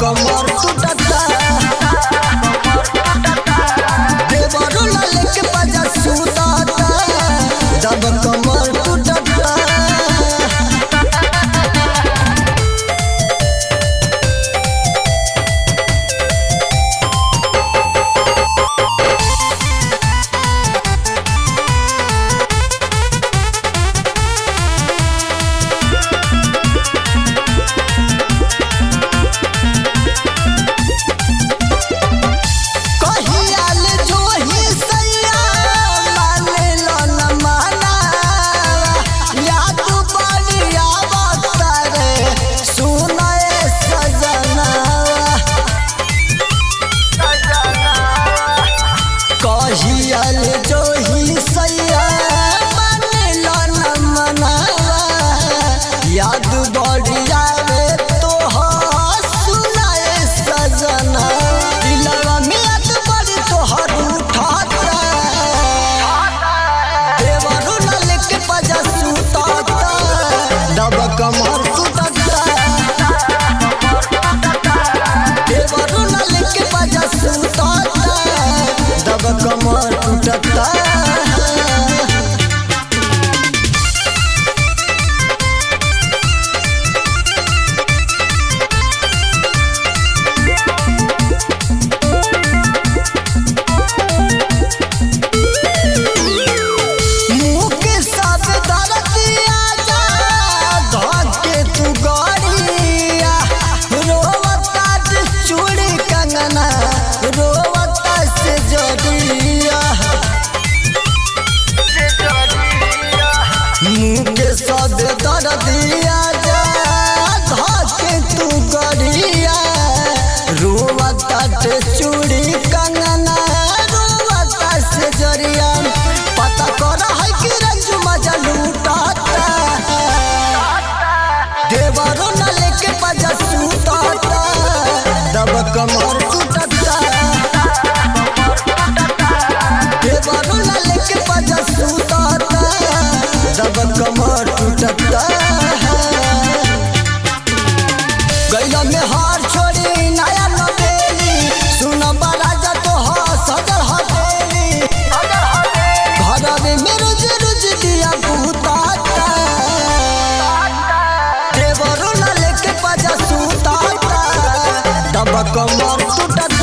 कमर टूटता। देवरू लाल के बजा सुताता दब कमर टूटता। याद बढ़िया रे तोहर सुनाए सजना, दिलवा में याद बड़ी तोहर उठाता। देवरू लाल के बजा सुताता दब कमर टूटता। देवरू लाल के बजा सुताता दब कमर टूटता। सब दर्दिया जा धके तू गरिया, रोवता चूड़ी कंगना रोवता से जरिया। पता कर है कि रंजू मजा लूटाता, देवरो न लेके बजा सुताता दब कमर टूटता। देवरो न लेके बजा सुताता दब कमर टूटता। गैला में हार छोड़ी नया नवेली, सुन राजा तो सदर हवेली। घर में रोज रोज दिया बुताता, देवरू न लेके बजा सुताता दब कमर टूटता।